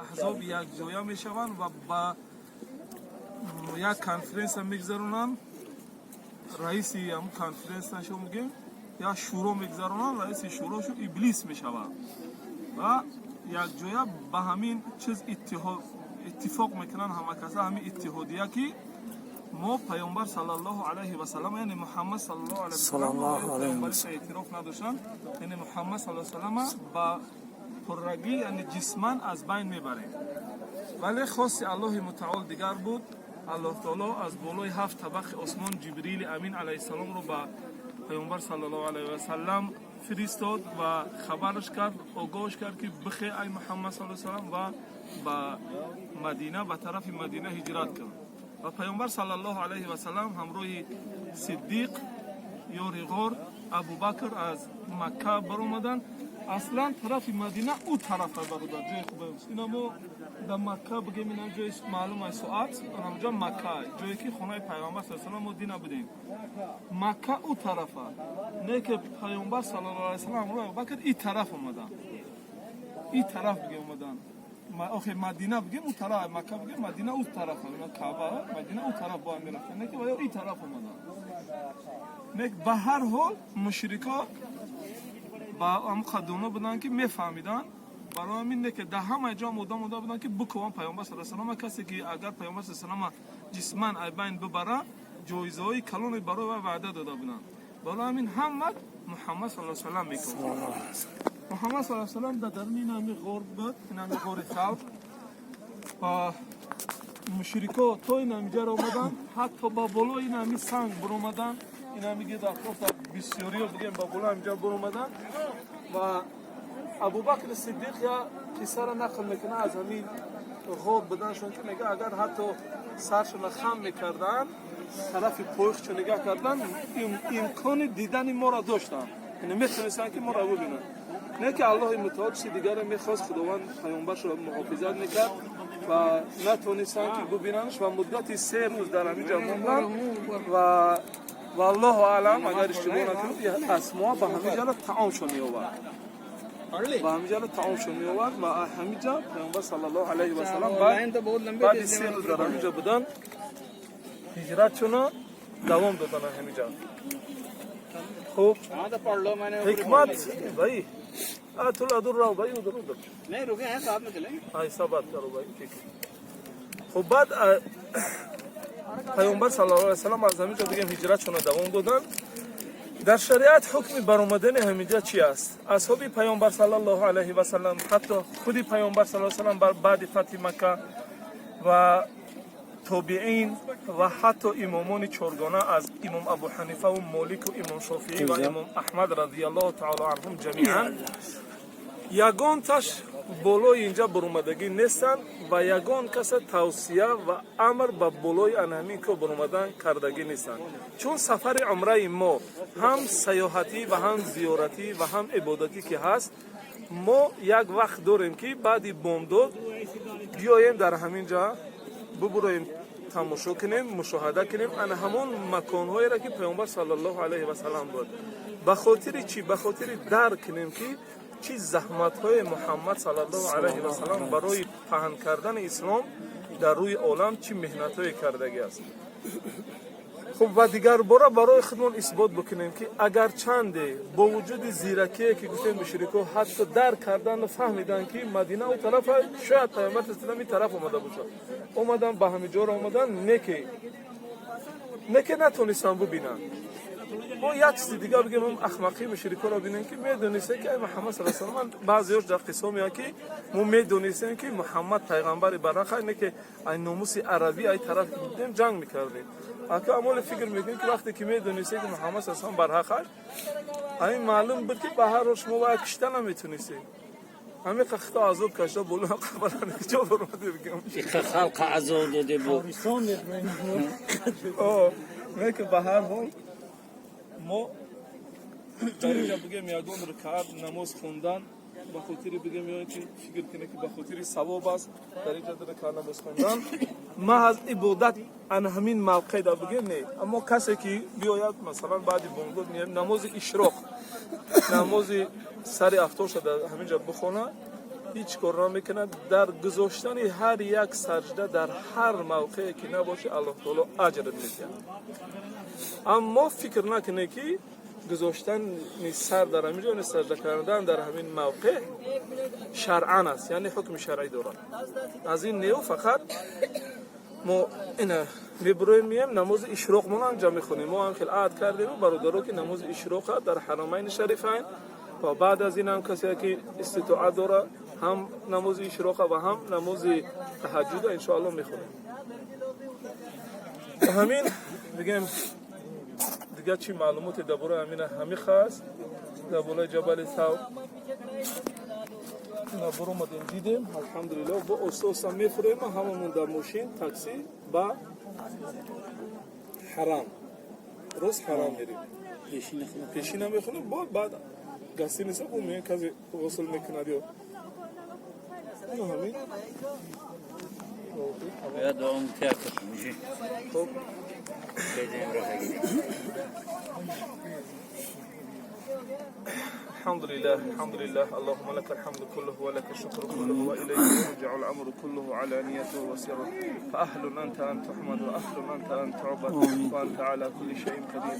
Аҳзоб якҷоя мешаванд ва ба як конференсия мегузаронанд. Раиси ҳамн конференсияшо мегӯем, як шӯро мегузаронанд. Раиси шӯрошу Иблис мешавад ва якҷоя ба ҳамин чиз иттифоқ мекунанд ҳама каса, ҳамин иттиҳодия, ки мо Паёмбар саллаллоҳу алайҳи васалам, яъне Муҳаммад саллаллоҳу алайҳи эътироф надоштанд, яъне Муҳаммад саллаллоҳу салама ба пуррагӣ, яъне ҷисман аз байн мебарем. Вале хости Аллоҳи Мутаол дигар буд. Аллоҳ Таоло аз болои ҳафт табақи осмон Ҷибрили Амин алайҳиссаломро ба Паёмбар саллаллоҳу алайҳи васалам фиристод ва хабараш кард, огоҳш кард, ки бихе, ай Муҳаммад саллаллоҳу салам, ва ба Мадина, ба тарафи Мадина ҳиҷрат кард. Ва Паёмбар саллаллоҳу алайҳи васалам ҳамроҳи Сиддиқ, ёри ғор, Абубакр аз Макка баромаданд. Аслан тарафи Мадина ӯ тарафа, бародар, ҷои хуб. Ина мо дар Макка бигем, ина ҷои маълум ай соат, анамҷо Макка, ҷое ки хонаи Пайғамбар саллаллоҳу алайҳи мо дина будем. Макка ӯ тарафа не, ки Пайғамбар саллаллоҳу алайҳи васаллам ҳамроҳи Абубакр и тараф омаданд, и тараф бигем омаданд. Охе, Мадина бигем ӯ тараф, Макка бигем, Мадина ӯ тарафа, Каъба, Мадина ӯ тараф бояд мерафтанд, не ки ва ё и тараф омаданд. Не, ба ҳар ҳол мушрико ба ҳамн қаддоно буданд, ки мефаҳмиданд. Барои ҳамин не ки дар ҳамаи ҷо одам ода буданд, ки бикуван Паёмбар саллаллоҳу алайҳи. Касе ки агар Паёмбар саллаллоҳу алайҳи ҷисман ай байн бибара, ҷоизаҳои калоне барои вай ваъда дода буданд. Барои ҳамин ҳама Муҳаммад саллаллоҳу алайҳи васаллам мекунад. Муҳаммад саллаллоҳу алайҳи васаллам дар даруни ин ҳами ғор буд, ин ҳами ғори Савр, ва мушрико то ин ҳамиҷаро омаданд, ҳатто ба болои ин ҳами санг буромаданд. Ин ҳами гирд атрофта бисёриё бигем ба болои ҳамиҷа буромаданд. Ва Абубакр Сиддиқ я қиссаро нақл мекунад аз ҳамин ғор буданашон, ки мега, агар ҳатто саршона хам мекарданд, тарафи поихчо нигаҳ кардан, имкони дидани моро доштанд, яъне метонистанд, ки моро бубинанд. Не ки Аллоҳи Мутаол чизи дигаре мехост, Худованд паёмбаршро муҳофизат мекард ва натонистанд, ки бубинандш, ва муддати 3 рӯз дар ҳамин ҷо монданд. Ва валлоҳу аълам, агар иштибоҳ накунам, Асмо ба ҳамин ҷара таомшон меовард, ба ҳамин ҷара таомшон меовард. Ва ҳамин ҷа Паёмбар саллаллоҳу алайҳи васалам баъди 3 рӯз дар ҳамин ҷо будан, ҳиҷратшона давом додан ҳамин ҷа. Хуб, ҳикмат भाई, थोड़ा दूर रहो भाई, उधर उधर। नहीं, रुके हैं, साथ में चलेंगे। ऐसा बात करो भाई, ठीक है. Хуб, баъд Паёмбар саллаллоҳу алайҳи васаллам аз ҳамин ҷо бигем ҳиҷратшона давом доданд. Дар шариат ҳукми баромадани ҳаминҷа чи аст? Асҳоби Паёмбар саллаллоҳу алайҳи васаллам, ҳатто худи Паёмбар саллаллоҳу алайҳи васаллам баъди фатҳи Макка ва тобиин ва ҳатто имомони чоргона, аз имом Абу Ҳанифаву Молику имом Шофиӣ ва имом Аҳмад радиаллоҳу таоло анҳум ҷамиан, ягонташ болои инҷа буромадагӣ нестанд ва ягон каса тавсия ва амр ба болои ана ҳамин ко буромадан кардагӣ нестанд. Чун сафари умраи мо ҳам саёҳатӣ ва ҳам зиёратӣ ва ҳам ибодатӣ ки ҳаст, мо як вақт дорем, ки баъди бомдод биёем, дар ҳамин ҷа бубуроем, тамошо кунем, мушоҳада кунем ана ҳамон маконҳоеро, ки Паёмбар саллаллоҳу алайҳи васалам буд. Ба хотири чӣ? Ба хотири дарк кунем, ки чӣ заҳматҳои Муҳаммад саллаллоҳу алайҳи васалам барои паҳн кардани ислом дар рӯи олам, чӣ меҳнатҳое кардагӣ аст. Хуб, ва дигар бора барои худмон исбот бикунем, ки агарчанде бо вуҷуди зиракие, ки гуфтем, мушрико ҳатто дарк кардану фаҳмиданд, ки Мадина у тарафа, шояд Паёмбар салам ин тараф омада бошад, омадан, ба ҳамин ҷоро омадан, неке натонистанд бубинанд. Мо як чизи дигар бигем, ахмақии мушрикоро бинем, ки медонистем, ки ай Муҳаммад саллаллоҳу алайҳи васаллам, баъзеёш дар қиссо меояд, ки мо медонистем, ки Муҳаммад пайғамбари барҳақ, не ки ай номуси арабӣ ай тараф будем, ҷанг мекардем. Ака, амоле фикр мекунем, ки вақте ки медонистем, ки Муҳаммад саллаллоҳу алайҳи васаллам барҳақ аст, айн маълум буд, ки ба ҳар ҳол шумо бояд кишта наметонистем. Ҳамин хато азоб кашта боло қабалан ҷо баромаде бигем. Иқа халқа азоб доде бу. Не ки ба ҳар ҳол мо дар инҷа бигем, ягон ракаат намоз хондан ба хотири бигем ё ки фикр кунем, ки ба хотири савоб аст, дар инҷа ду ракаат намоз хондан маҳз ибодат ана ҳамин мавқеъ да бигем, не. Аммо касе ки биёяд, масалан, баъди бомдод намози ишроқ, намози сари афтоша дар ҳамин ҷа бихона. Ҳеҷ кор намекунад. Дар гузоштани ҳар як саҷда дар ҳар мавқее ки набоши, Аллоҳ таоло аҷр медиҳад. Аммо фикр накунед, ки гузоштани сар дар ҳамин ҷо, саҷда кардан дар ҳамин мавқеъ шаръан аст, яъне ҳукми шаръӣ дорад. Аз ин неу фақат мо ина мебуроем, меем, намози ишроқ мо анҷом мехонем. Мо ҳам хел аҳд кардему, бародаро, ки намози ишроқа дар Ҳарамайни Шарифайн ва баъд аз ин ҳам касе ки иститоат дора, ҳам намози ишроқа ва ҳам намози таҳаҷҷуда иншоалло мехонем. Ҳамин бигем. Дигар чӣ маълумоте дар бораи ҳамина ҳамиха аст, дар болои Ҷабали Савр ина буромадем, дидем, алҳамдулилло. Бо оста оста мефурем ҳамамон дар мошин, такси ба ҳарам, рост ҳарам мерем, пешина мехонем. Бо баъд гостиница бо меем, касе ғусл мекунад ё ҳамин. Я дом театр мужи. Хоб. Бедем рахагири. الحمد لله، الحمد لله. اللهم لك الحمد كله ولك الشكر كله وإليك يرجع الأمر كله علانيته وسره، فأهل أنت أن تحمد وأهل أنت أن تعبد وأنت على كل شيء قدير.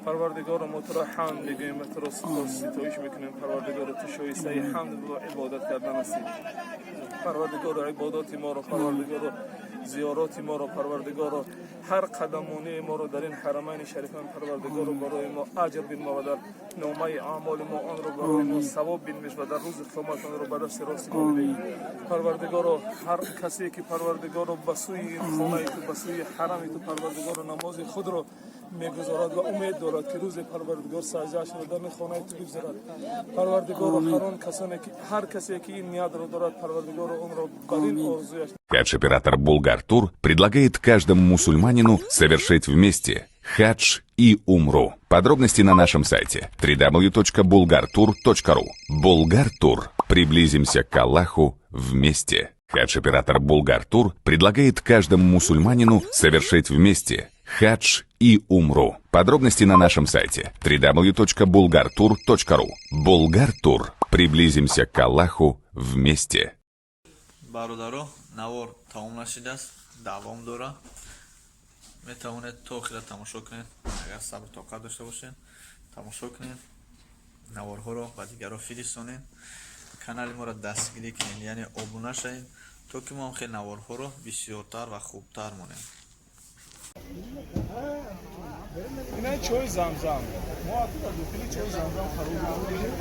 پروردگار، ما تو را حمد میگوییم و تو را سپاس ستایش میکنیم. پروردگار، تو شایسته حمد و عبادت کردن هستی. پروردگار، عبادات ما را، پروردگار، زیارات ما را، پروردگار، هر قدمانه ما را در این حرمین شریفین، پروردگار، برای ما اجر بینما و در نامه اعمال ما آن را برای ما ثواب بینمش و در روز قیامت آن را به دست راست ما بدهی. پروردگار، هر کسی که، پروردگار، به سوی این خانه تو، به سوی حرم تو، پروردگار، نماز خود را میگذارد و امید دارد که روز، پروردگار، سجده‌اش را در خانه تو بگذارد، پروردگار، هر آن کسانی که هر کسی که این نیت را دارد، پروردگار، اون را بر این آرزویش Хадж-оператор «Булгар Тур» предлагает каждому мусульманину совершить вместе хадж и умру. Подробности на нашем сайте www.bulgartour.ru. «Булгар Тур». Приблизимся к Аллаху вместе. Хадж-оператор «Булгар Тур» предлагает каждому мусульманину совершить вместе хадж и умру. Подробности на нашем сайте www.bulgartour.ru. «Булгар Тур». Приблизимся к Аллаху вместе. Бародаро, навор тамом нашидааст, давом дора. Метавонед то охира тамошо кунед. Агар сабр тоқат дошта бошед, тамошо кунед, наворҳоро ба дигарро фиристонед, канали моро дастгирӣ кунед, яъне обуна шавед, то ки мо ҳам хел наворҳоро бисёртар ва хубтар монем. Ина чой Замзам. Мо ҳатто дар дохили чой Замзам қарор дорем.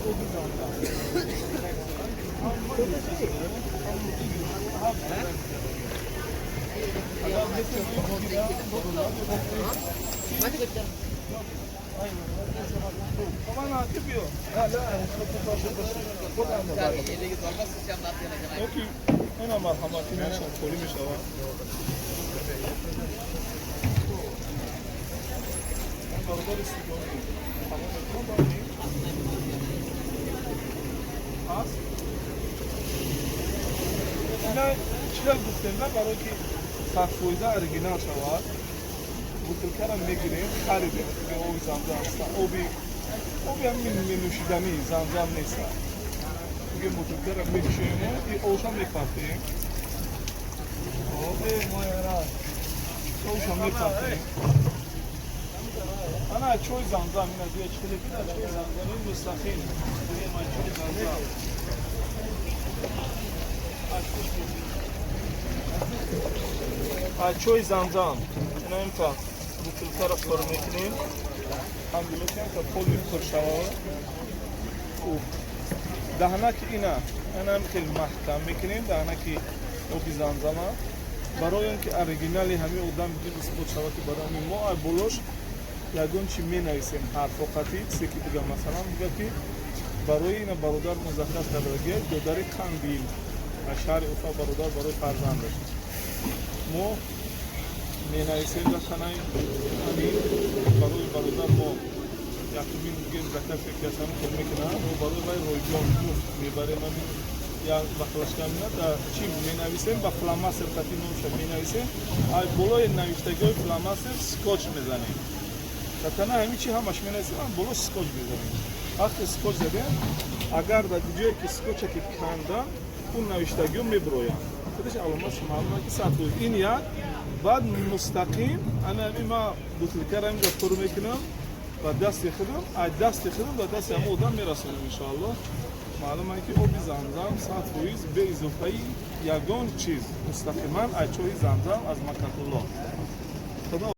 Оби Замзам. طبعا كبير. لا لا، okay، اینا مرحمت میشم، خوری میشه. برادر سیگاری تمام هست. اینا چرا گفتیم؟ نه، برای که 100% оригинал شود، бутылка ра мегирем, харидем. Оби Замзам аст, оби ҳамин нӯшиданӣ Замзам нест. Диге бутылка ра мекушем и оша мепартем, оша мепартем. Ана чой Замзам, ина дига чӣ кида, чой Замзам мустақим, чой Замзам. Чой Замзам ина имта бутылка ра пур мекунем, ҳамдулиллоҳ, та поли пур шавад. Даҳанаки ина анам хел маҳкам мекунем, даҳанаки оби Замзама, барои он ки оригинали ҳамин одам исбот шавад, ки барои ҳамин мо болош ягон чи менависем, ҳарфоқатӣ чизе ки бига, масалан, бига ки барои ина бародар музаккар кардагия, додари Қандил аз шаҳри Уфа, бародар барои фарзандаш мо менависем дар танаи ҳамин. Барои бародар мо якумин бигем закасе ки аз ҳамин хел мекунад, мо барои вай ройгон муфт мебарем. Ҳамин як баклажка мина дар чӣ менависем, ба фломастер қати номша менависем, ай болои навиштагиҳои фломастер скотч мезанем. Дар тана ҳамин чи ҳамаш менависем, боло скотч мезанем. Вақте скотч задем, агар дар ҷое ки скотча ки канда, он навиштагиҳо мебироянд, худаш аломатш маълума, ки 100%. Ин як. Баъд мустақим ана ҳамин ма бутылкаро инҷа пур мекунам ба дасти худам, аз дасти худам ба дасти ҳамон одам мерасонам, иншоаллоҳ. Маълума, ки оби Замзам 100% бе изофаи ягон чиз, мустақиман аз чоҳи Замзам, аз Маккатуллоҳ. Худо.